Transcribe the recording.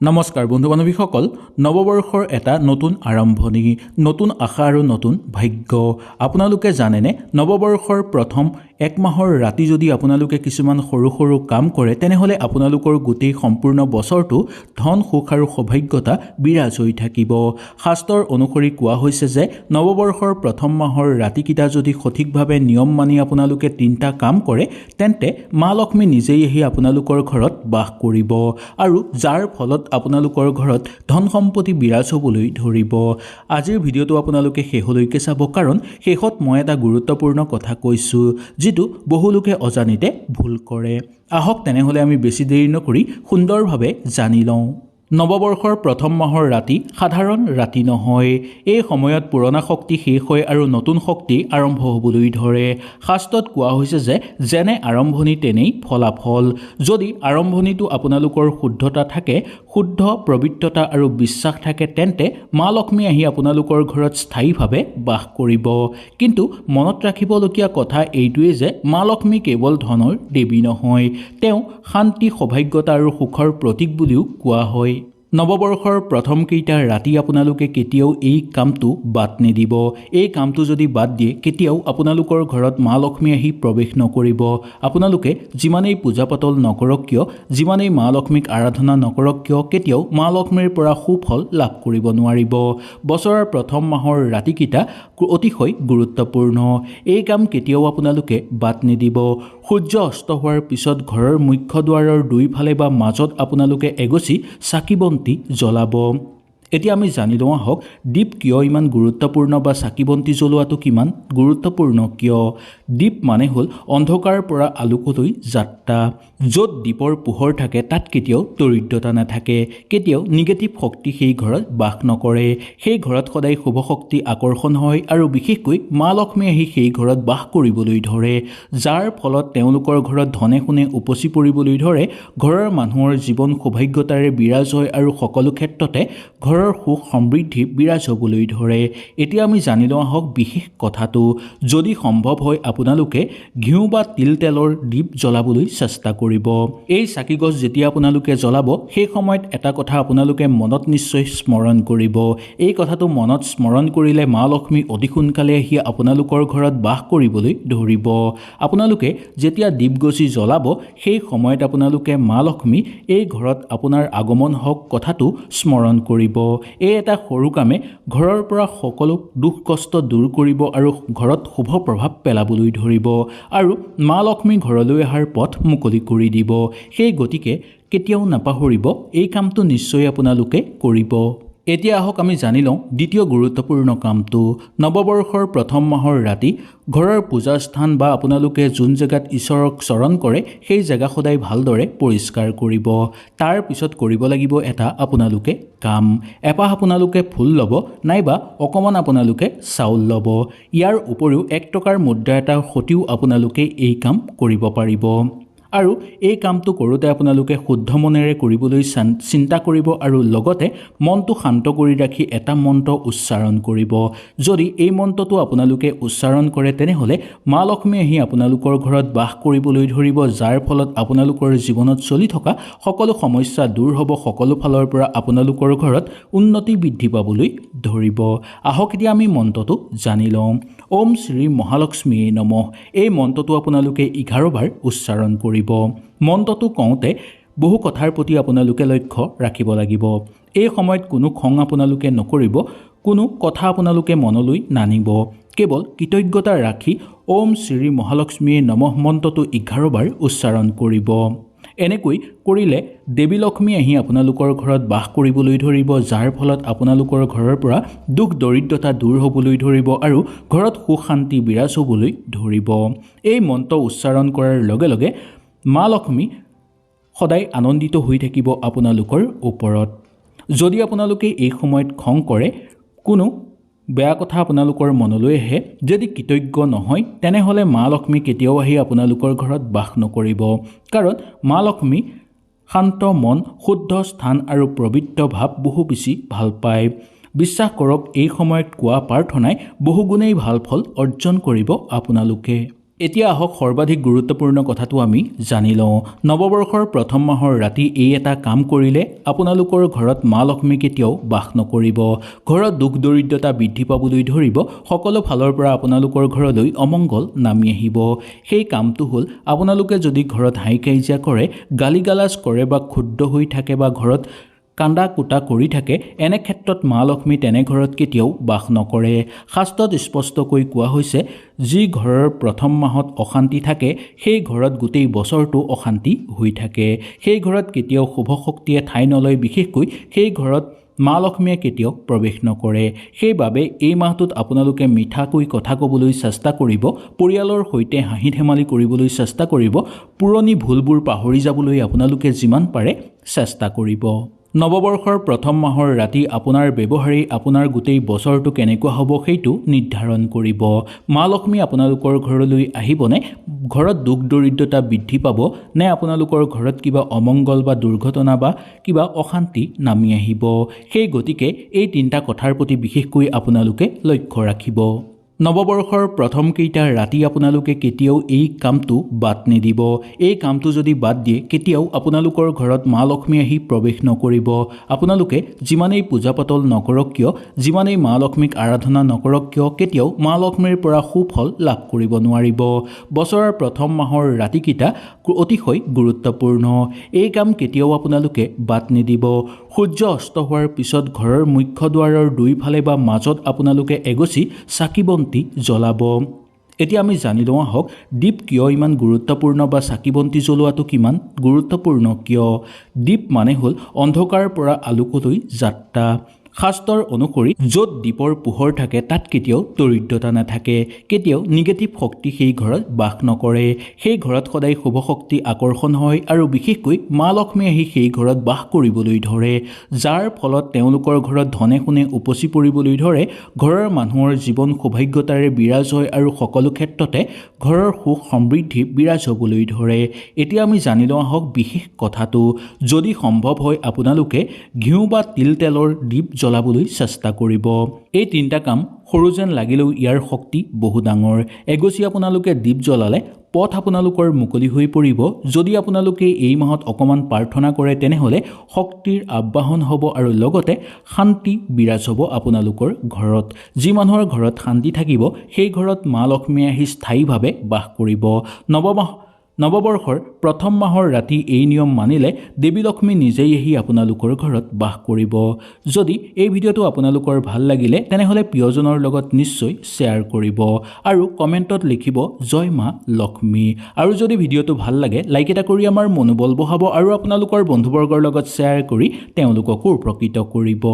নমস্কাৰ বন্ধু বান্ধৱীসকল, নৱবৰ্ষৰ এটা নতুন আৰম্ভণি, নতুন আশা আৰু নতুন ভাগ্য। আপোনালোকে জানেনে, নৱবৰ্ষৰ প্ৰথম এক মাহৰ ৰাতি যদি আপোনালোকে কিছুমান সৰু সৰু কাম কৰে, তেনেহ'লে আপোনালোকৰ গোটেই সম্পূৰ্ণ বছৰটো ধন, সুখ আৰু সৌভাগ্যতা বিৰাজ হৈ থাকিব। শাস্ত্ৰৰ অনুসৰি কোৱা হৈছে যে নৱবৰ্ষৰ প্ৰথম মাহৰ ৰাতিকেইটা যদি সঠিকভাৱে নিয়ম মানি আপোনালোকে তিনিটা কাম কৰে, তেন্তে মা লক্ষ্মী নিজেই আহি আপোনালোকৰ ঘৰত বাস কৰিব আৰু যাৰ ফলত আপোনালোকৰ ঘৰত ধন সম্পত্তি বিৰাজ হ'বলৈ ধৰিব। আজিৰ ভিডিঅ'টো আপোনালোকে শেষলৈকে চাব, কাৰণ শেষত মই এটা গুৰুত্বপূৰ্ণ কথা কৈছোঁ যিটো বহুলোকে অজানিতে ভুল কৰে। আহক তেনেহ'লে আমি বেছি দেৰি নকৰি সুন্দৰভাৱে জানি লওঁ। নৱবৰ্ষৰ প্ৰথম মাহৰ ৰাতি সাধাৰণ ৰাতি নহয়। এই সময়ত পুৰণা শক্তি শেষ হয় আৰু নতুন শক্তি আৰম্ভ হ'বলৈ ধৰে। শাস্ত্ৰত কোৱা হৈছে যে যেনে আৰম্ভণি তেনেই ফলাফল। যদি আৰম্ভণিটো আপোনালোকৰ শুদ্ধতা থাকে, শুদ্ধ পবিত্ৰতা আৰু বিশ্বাস থাকে, তেন্তে মা লক্ষ্মী আহি আপোনালোকৰ ঘৰত স্থায়ীভাৱে বাস কৰিব। কিন্তু মনত ৰাখিবলগীয়া কথা এইটোৱেই যে মা লক্ষ্মী কেৱল ধনৰ দেৱী নহয়, তেওঁ শান্তি, সৌভাগ্যতা আৰু সুখৰ প্ৰতীক বুলিও কোৱা হয়। নৱবৰ্ষৰ প্ৰথম কেইটা ৰাতি আপোনালোকে কেতিয়াও এই কামটো বাদ নিদিব। এই কামটো যদি বাদ দিয়ে, কেতিয়াও আপোনালোকৰ ঘৰত মা লক্ষ্মী আহি প্ৰৱেশ নকৰিব। আপোনালোকে যিমানেই পূজা পাতল নকৰক কিয়, যিমানেই মা লক্ষ্মীক আৰাধনা নকৰক কিয়, কেতিয়াও মা লক্ষ্মীৰ পৰা সুফল লাভ কৰিব নোৱাৰিব। বছৰৰ প্ৰথম মাহৰ ৰাতিকেইটা অতিশয় গুৰুত্বপূৰ্ণ। এই কাম কেতিয়াও আপোনালোকে বাদ নিদিব। সূৰ্য অস্ত হোৱাৰ পিছত ঘৰৰ মুখ্য দুৱাৰৰ দুইফালে বা মাজত আপোনালোকে এগছি চাকি বন্তি জ্বলাব। এতিয়া আমি জানি লওঁ আহক, দীপ কিয় ইমান গুৰুত্বপূৰ্ণ বা চাকি বন্তি জ্বলোৱাটো কিমান গুৰুত্বপূৰ্ণ কিয়। দীপ মানে হ'ল অন্ধকাৰৰ পৰা আলোকলৈ যাত্ৰা। য'ত দীপৰ পোহৰ থাকে তাত কেতিয়াও দৰিদ্ৰতা নাথাকে, কেতিয়াও নিগেটিভ শক্তি সেই ঘৰত বাস নকৰে। সেই ঘৰত সদায় শুভ শক্তি আকৰ্ষণ হয় আৰু বিশেষকৈ মা লক্ষ্মী আহি সেই ঘৰত বাস কৰিবলৈ ধৰে, যাৰ ফলত তেওঁলোকৰ ঘৰত ধনে সোণে উপচি পৰিবলৈ ধৰে। ঘৰৰ মানুহৰ জীৱন সৌভাগ্যতাৰে বিৰাজ হয় আৰু সকলো ক্ষেত্ৰতে ঘৰৰ সুখ সমৃদ্ধি বিৰাজ হ'বলৈ ধৰে। এতিয়া আমি জানি লওঁ আহক বিশেষ কথাটো। যদি সম্ভৱ হয় আপোনালোকে ঘিউ বা তিল তেলৰ দীপ জ্বলাবলৈ চেষ্টা কৰিব। এই চাকি গছ যেতিয়া আপোনালোকে জ্বলাব, সেই সময়ত এটা কথা আপোনালোকে মনত নিশ্চয় স্মৰণ কৰিব। এই কথাটো মনত স্মৰণ কৰিলে মা লক্ষ্মী অতি সোনকালে আহি আপোনালোকৰ ঘৰত বাস কৰিবলৈ ধৰিব। আপোনালোকে যেতিয়া দীপগছি জ্বলাব, সেই সময়ত আপোনালোকে মা লক্ষ্মী এই ঘৰত আপোনাৰ আগমন হওক কথাটো স্মৰণ কৰিব। এই এটা সৰু কামে ঘৰৰ পৰা সকলো দুখ কষ্ট দূৰ কৰিব আৰু ঘৰত শুভ প্ৰভাৱ পেলাবলৈ ধৰিব আৰু মা লক্ষ্মী ঘৰলৈ অহাৰ পথ মুকলি কৰি দিব। সেই গতিকে কেতিয়াও নাপাহৰিব, এই কামটো নিশ্চয় আপোনালোকে কৰিব। এতিয়া আহক আমি জানি লওঁ দ্বিতীয় গুৰুত্বপূৰ্ণ কামটো। নৱবৰ্ষৰ প্ৰথম মাহৰ ৰাতি ঘৰৰ পূজাস্থান বা আপোনালোকে যোন জেগাত ঈশ্বৰক চৰণ কৰে সেই জেগা সদায় ভালদৰে পৰিষ্কাৰ কৰিব। তাৰ পিছত কৰিব লাগিব এটা আপোনালোকে কাম। এপাহ আপোনালোকে ফুল ল'ব নাইবা অকণমান আপোনালোকে চাউল ল'ব। ইয়াৰ উপৰিও 1 টকাৰ মুদ্ৰা এটাৰ সৈতেও আপোনালোকে এই কাম কৰিব পাৰিব। আৰু এই কামটো কৰোঁতে আপোনালোকে শুদ্ধ মনেৰে কৰিবলৈ চিন্তা কৰিব আৰু লগতে মনটো শান্ত কৰি ৰাখি এটা মন্ত্ৰ উচ্চাৰণ কৰিব। যদি এই মন্ত্ৰটো আপোনালোকে উচ্চাৰণ কৰে, তেনেহ'লে মা লক্ষ্মী আহি আপোনালোকৰ ঘৰত বাস কৰিবলৈ ধৰিব, যাৰ ফলত আপোনালোকৰ জীৱনত চলি থকা সকলো সমস্যা দূৰ হ'ব, সকলো ফালৰ পৰা আপোনালোকৰ ঘৰত উন্নতি বৃদ্ধি পাবলৈ ধৰিব। আহক এতিয়া আমি মন্ত্ৰটো জানি লওঁ। ওম শ্ৰী মহালক্ষ্মীয়ে নমঃ। এই মন্ত্ৰটো আপোনালোকে 11 বাৰ উচ্চাৰণ কৰিব। মন্ত্ৰটো কওঁতে বহু কথাৰ প্ৰতি আপোনালোকে লক্ষ্য ৰাখিব লাগিব। এই সময়ত কোনো খং আপোনালোকে নকৰিব, কোনো কথা আপোনালোকে মনলৈ নানিব। কেৱল কৃতজ্ঞতা ৰাখি ওম শ্ৰী মহালক্ষ্মীয়ে নমঃ মন্ত্ৰটো 11 বাৰ উচ্চাৰণ কৰিব। এনেকৈ কৰিলে দেৱী লক্ষ্মী আহি আপোনালোকৰ ঘৰত বাস কৰিবলৈ ধৰিব, যাৰ ফলত আপোনালোকৰ ঘৰৰ পৰা দুখ দৰিদ্ৰতা দূৰ হ'বলৈ ধৰিব আৰু ঘৰত সুখ শান্তি বিৰাজ হ'বলৈ ধৰিব। এই মন্ত্ৰ উচ্চাৰণ কৰাৰ লগে লগে মা লক্ষ্মী সদায় আনন্দিত হৈ থাকিব আপোনালোকৰ ওপৰত। যদি আপোনালোকে এই সময়ত খং কৰে, কোনো বেয়া কথা আপোনালোকৰ মনলৈ আহে, যদি কৃতজ্ঞ নহয়, তেনেহ'লে মা লক্ষ্মী কেতিয়াও আহি আপোনালোকৰ ঘৰত বাস নকৰিব। কাৰণ মা লক্ষ্মী শান্ত মন, শুদ্ধ স্থান আৰু পবিত্ৰ ভাৱ বহু বেছি ভাল পায়। বিশ্বাস কৰক, এই সময়ত কোৱা প্ৰাৰ্থনাই বহুগুণেই ভাল ফল অৰ্জন কৰিব আপোনালোকে। এতিয়া আহক সৰ্বাধিক গুৰুত্বপূৰ্ণ কথাটো আমি জানি লওঁ। নৱবৰ্ষৰ প্ৰথম মাহৰ ৰাতি এই এটা কাম কৰিলে আপোনালোকৰ ঘৰত মা লক্ষ্মী কেতিয়াও বাস নকৰিব। ঘৰত দুখ দৰিদ্ৰতা বৃদ্ধি পাবলৈ ধৰিব। সকলো ফালৰ পৰা আপোনালোকৰ ঘৰলৈ অমংগল নামি আহিব। সেই কামটো হ'ল, আপোনালোকে যদি ঘৰত হাই কাজিয়া কৰে, গালি গালাজ কৰে বা ক্ষুব্ধ হৈ থাকে বা ঘৰত কান্দা কুটা কৰি থাকে, এনে ক্ষেত্ৰত মা লক্ষ্মী তেনে ঘৰত কেতিয়াও বাস নকৰে। শাস্ত্ৰত স্পষ্টকৈ কোৱা হৈছে, যি ঘৰৰ প্ৰথম মাহত অশান্তি থাকে সেই ঘৰত গোটেই বছৰটো অশান্তি হৈ থাকে। সেই ঘৰত কেতিয়াও শুভ শক্তিয়ে ঠাই নলয়। বিশেষকৈ সেই ঘৰত মা লক্ষ্মীয়ে কেতিয়াও প্ৰৱেশ নকৰে। সেইবাবে এই মাহটোত আপোনালোকে মিঠাকৈ কথা ক'বলৈ চেষ্টা কৰিব, পৰিয়ালৰ সৈতে হাঁহি ধেমালি কৰিবলৈ চেষ্টা কৰিব, পুৰণি ভুলবোৰ পাহৰি যাবলৈ আপোনালোকে যিমান পাৰে চেষ্টা কৰিব। নৱবৰ্ষৰ প্ৰথম মাহৰ ৰাতি আপোনাৰ ব্যৱহাৰেই আপোনাৰ গোটেই বছৰটো কেনেকুৱা হ'ব সেইটো নিৰ্ধাৰণ কৰিব। মা লক্ষ্মী আপোনালোকৰ ঘৰলৈ আহিবনে ঘৰত দুখ দৰিদ্ৰতা বৃদ্ধি পাব নে আপোনালোকৰ ঘৰত কিবা অমংগল বা দুৰ্ঘটনা বা কিবা অশান্তি নামি আহিব। সেই গতিকে এই তিনিটা কথাৰ প্ৰতি বিশেষকৈ আপোনালোকে লক্ষ্য ৰাখিব। নৱবৰ্ষৰ প্ৰথম কেইটা ৰাতি আপোনালোকে কেতিয়াও এই কামটো বাদ নিদিব। এই কামটো যদি বাদ দিয়ে, কেতিয়াও আপোনালোকৰ ঘৰত মা লক্ষ্মী আহি প্ৰৱেশ নকৰিব। আপোনালোকে যিমানেই পূজা পাতল নকৰক কিয়, যিমানেই মা লক্ষ্মীক আৰাধনা নকৰক কিয়, কেতিয়াও মা লক্ষ্মীৰ পৰা সুফল লাভ কৰিব নোৱাৰিব। বছৰৰ প্ৰথম মাহৰ ৰাতিকেইটা অতিশয় গুৰুত্বপূৰ্ণ। এই কাম কেতিয়াও আপোনালোকে বাদ নিদিব। সূৰ্য অস্ত হোৱাৰ পিছত ঘৰৰ মুখ্য দুৱাৰৰ দুইফালে বা মাজত আপোনালোকে এগছি চাকি বন্তি জ্বলাব। এতিয়া আমি জানি লওঁ আহক, দীপ কিয় ইমান গুৰুত্বপূৰ্ণ বা চাকি বন্তি জ্বলোৱাটো কিমান গুৰুত্বপূৰ্ণ কিয়। দীপ মানে হ'ল অন্ধকাৰৰ পৰা আলোকলৈ যাত্ৰা। শাস্ত্ৰৰ অনুসৰি য'ত দীপৰ পোহৰ থাকে তাত কেতিয়াও দৰিদ্ৰতা নাথাকে, কেতিয়াও নিগেটিভ শক্তি সেই ঘৰত বাস নকৰে। সেই ঘৰত সদায় শুভ শক্তি আকৰ্ষণ হয় আৰু বিশেষকৈ মা লক্ষ্মী আহি সেই ঘৰত বাস কৰিবলৈ ধৰে, যাৰ ফলত তেওঁলোকৰ ঘৰত ধনে সোণে উপচি পৰিবলৈ ধৰে। ঘৰৰ মানুহৰ জীৱন সৌভাগ্যতাৰে বিৰাজ হয় আৰু সকলো ক্ষেত্ৰতে ঘৰৰ সুখ সমৃদ্ধি বিৰাজ হ'বলৈ ধৰে। এতিয়া আমি জানি লওঁ আহক বিশেষ কথাটো। যদি সম্ভৱ হয় আপোনালোকে ঘিউ বা তিল তেলৰ দীপ জ্বলাবলৈ চেষ্টা কৰিব। এই তিনিটা কাম সৰু যেন লাগিলেও ইয়াৰ শক্তি বহু ডাঙৰ। এগছি আপোনালোকে দীপ জ্বলালে পথ আপোনালোকৰ মুকলি হৈ পৰিব। যদি আপোনালোকে এই মাহত অকণমান প্ৰাৰ্থনা কৰে, তেনেহ'লে শক্তিৰ আবাহন হ'ব আৰু লগতে শান্তি বিৰাজ হ'ব আপোনালোকৰ ঘৰত। যি মানুহৰ ঘৰত শান্তি থাকিব সেই ঘৰত মা লক্ষ্মীয়ে আহি স্থায়ীভাৱে বাস কৰিব। নৱবৰ্ষৰ প্ৰথম মাহৰ ৰাতি এই নিয়ম মানিলে দেৱী লক্ষ্মী নিজেই আহি আপোনালোকৰ ঘৰত বাস কৰিব। যদি এই ভিডিঅ'টো আপোনালোকৰ ভাল লাগিলে, তেনেহ'লে প্ৰিয়জনৰ লগত নিশ্চয় শ্বেয়াৰ কৰিব আৰু কমেণ্টত লিখিব জয় মা লক্ষ্মী। আৰু যদি ভিডিঅ'টো ভাল লাগে, লাইক এটা কৰি আমাৰ মনোবল বঢ়াব আৰু আপোনালোকৰ বন্ধুবৰ্গৰ লগত শ্বেয়াৰ কৰি তেওঁলোককো উপকৃত কৰিব।